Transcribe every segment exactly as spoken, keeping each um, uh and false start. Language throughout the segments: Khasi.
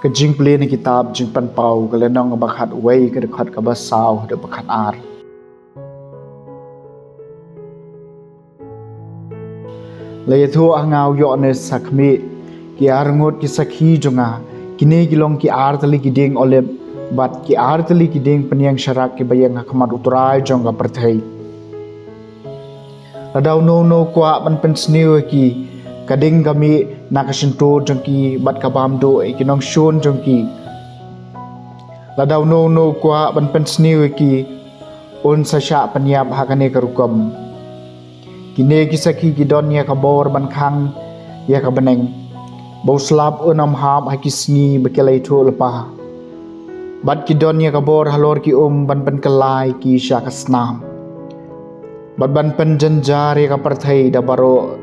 Ka jingpule na kitab Jingpynpaw, ka lynnong ba khatwei, ka dkhot kaba saw haduh ba khatar. La ïathuh ha nga u Ïoannis ha khmih, ki arngut ki sakhi jong nga, kine ki long ki artylli ki dieng olib bad ki artylli ki dieng pynïeng sharak kiba ïeng ha khmat U Trai jong ka pyrthei. Lada uno uno u kwah ban pynsniew ïa ki, ka ding ka mih na ka shyntur jong ki bad ka bam duh ïa ki nongshun jong ki. Lada uno uno u kwah ban pynsniew ïa ki, un sa shah pynïap ha kane ka rukom. Kine ki sakhi ki don ïa ka bor ban khang ïa ka bneng, ba u slap un ym hap ha ki sngi ba ki la ïathuh lypa. Bad ki don ïa ka bor halor ki um ban pynkylla ïa ki sha ka snam, bad ban pynjynjar ïa ka pyrthei da baroh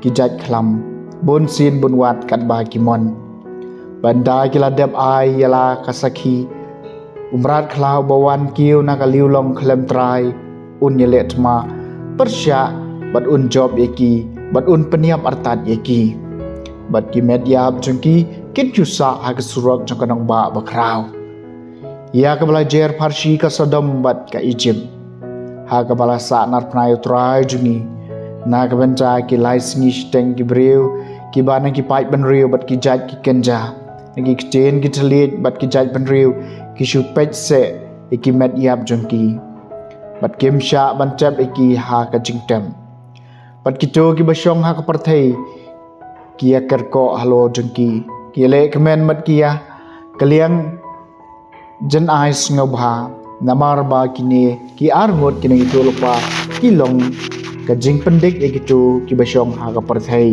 ki jait khlam, bun sien bun wat katba ki mon. Bad ynda ki la dep ai ïa la ka sakhi, u mrad khlaw ba wan kiew na ka liewlong khlem trai un ïaleh thma pyrshah bad un jop ïa ki bad un pynïap artat ïa ki. Bad ki met ïap jong ki kin kyuhsah ha ka surok jong ka nongbah bakhraw, ïa kaba la jer pharshi ka Sodom bad ka Ijipt, ha kaba la sahnarphna ïa U Trai jong ngi na ka bynta ki lai sngi shiteng ki briew kiba na ki paidbynriew bad ki jait ki kynja, na ki ktien ki thylliej bad ki jait bynriew ki shu peit seh ïa ki met ïap jong ki, bad kim shah ban tep ïa ki ha ka jingtep. Bad kito kiba shong ha ka pyrthei ki ïakyrkoh halor jong ki, ki ïaleh kmen bad ki ïakylliang jynai sngewbha, namar ba kine ki arngut ki nongïathuhlypa ki long ka jingpyndik ïa kito kiba shong ha ka pyrthei.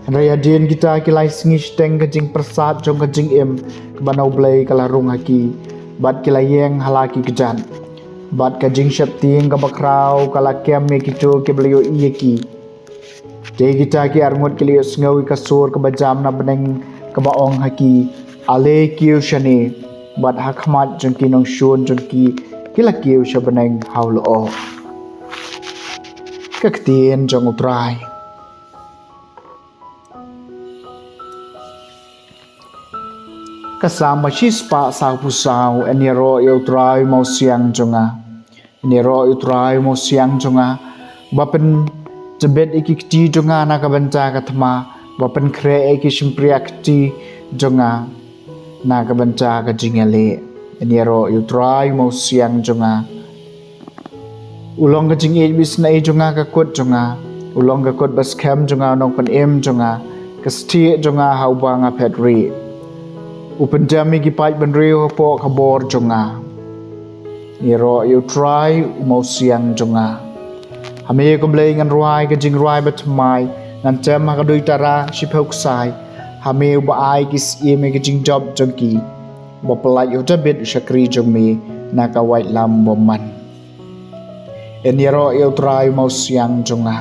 Hynrei hadien kita ki lai sngi shiteng, ka jingpyrsad jong ka jingim kaba na U Blei ka la rung ha ki, bad ki la ïeng ha la ki kjat, bad ka jingsheptieng kaba khraw ka la kem ïa kito kiba la ïohi ïa ki. Te kita ki arngut ki la ïohsngew ïa ka sur kaba jam na bneng kaba ong ha ki, ale kiew shane. Bad ha khmat jong ki nongshun jong ki, ki la kiew sha bneng ha u lyoh. Ka ktien jong U Trai. Ka Salm ba shispah sawphew saw. Yn ïaroh ïa U Trai, U Mawsiang jong nga. Yn ïaroh ïa U Trai, U Mawsiang jong nga, ba pyntbit ïa ki kti jong nga na ka bynta ka thma, ba pynkhreh ïa ki shympriahkti jong nga na ka bynta ka jingïaleh. Yn ïaroh ïa U Trai, U Mawsiang jong nga. U long ka jingïeit bad isynei jong nga, ka kut jong nga. U long ka kut ba skhem jong nga, u nongpynim jong nga, ka stieh jong nga ha uba nga phet rieh. U pyndem ïa ki paidbynriew hapoh ka bor jong nga. Ïaroh ïa U Trai, U Mawsiang jong nga. Ha me ko Blei ngan rwai ka jingrwai bathymmai, ngan tem ha ka duitara shiphew ksai. Ha me uba ai ki syiem ïa ka jingjop jong ki, ba pyllait ïa u Dabid u shakri jong me na ka waitlam bymman. Yn ïaroh ïa U Trai, U Mawsiang jong nga.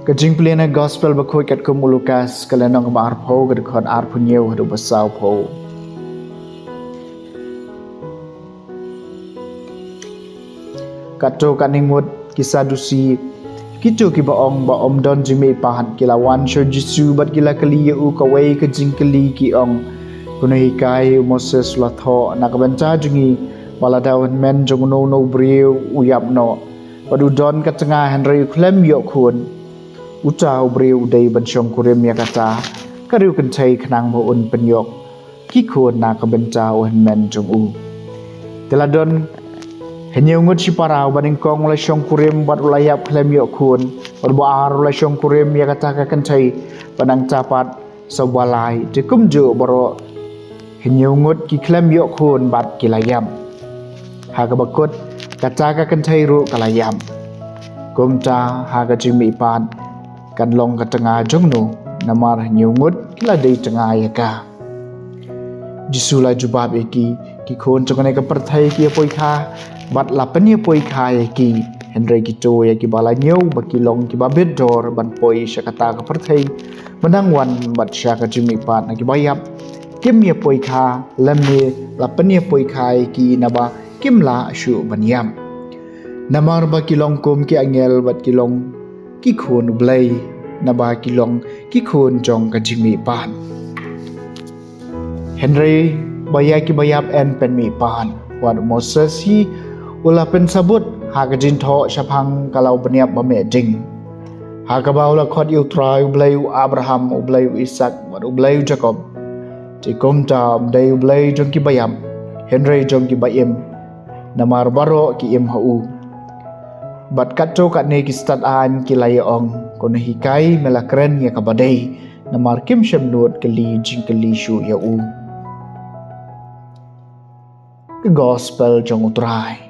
Ka jingpule na Gospel bakhuid katkum u Lukas, ka lynnong kaba arphew, ka dkhot arphew hynñiew haduh ba sawphew. Katto katne ngut ki Sadusi, kito kiba ong ba ym don jingmihpat, ki la wan sha u Jisu bad ki la kylli ïa u kawei ka jingkylli, ki ong, Kano hikai u Moses u la thoh na ka bynta jong ngi, ba lada u hynmen jong uno uno u briew u ïap noh, bad u don ka tnga hynrei u khlem ïoh khun, uta u briew u dei ban shongkurim ïa kata ka riew kynthei khnang ba un pynïoh ki khun na ka bynta u hynmen jong u? Te la don hynñiew ngut shipara, uba nyngkong u la shongkurim bad u la ïap khlem ïoh khun, bad uba ar u la shongkurim ïa kata ka kynthei bad nangta pat sa uba lai. Te kumjuh baroh hynñiew ngut ki khlem ïoh khun bad ki la ïap. Ha kaba kut, kata ka kynthei ruh ka la ïap. Kumta ha ka jingmihpat kan long ka tnga jong no, namar hynñiew ngut ki la dei tnga ïa ka. Jisu la jubab ïa ki, Ki khun jong kane ka pyrthei ki ïapoikha bad la pynïapoikha ïa ki, hynrei kito ïa kiba la ñiew ba ki long kiba bit dor ban poi sha kata ka pyrthei ba nang wan bad sha ka jingmihpat na kiba ïap, kim ïapoikha lymne la pynïapoikha ïa ki, naba kim lah shuh ban ïap. Namar ba ki long kum ki angel bad ki long ki khun U Blei, naba ki long ki khun jong ka jingmihpat. Hynrei ba ïa kiba ïap yn pynmihpat, wat u Moses hi u la pynsabut ha ka jingthoh shaphang ka law bniap ba meh ding, ha kaba u la khot ïa U Trai U Blei u Abraham, U Blei u Isaak bad U Blei u Jakob. Te kumta um dei U Blei jong kiba ïap, hynrei jong kiba im, namar baroh ki im ha u. Bad katto katne ki stad aiñ ki la ïa ong, ko Nonghikai, me la kren ïa kaba dei, namar kim shym nud kylli jingkylli shuh ïa u. Ka Gospel jong U Trai.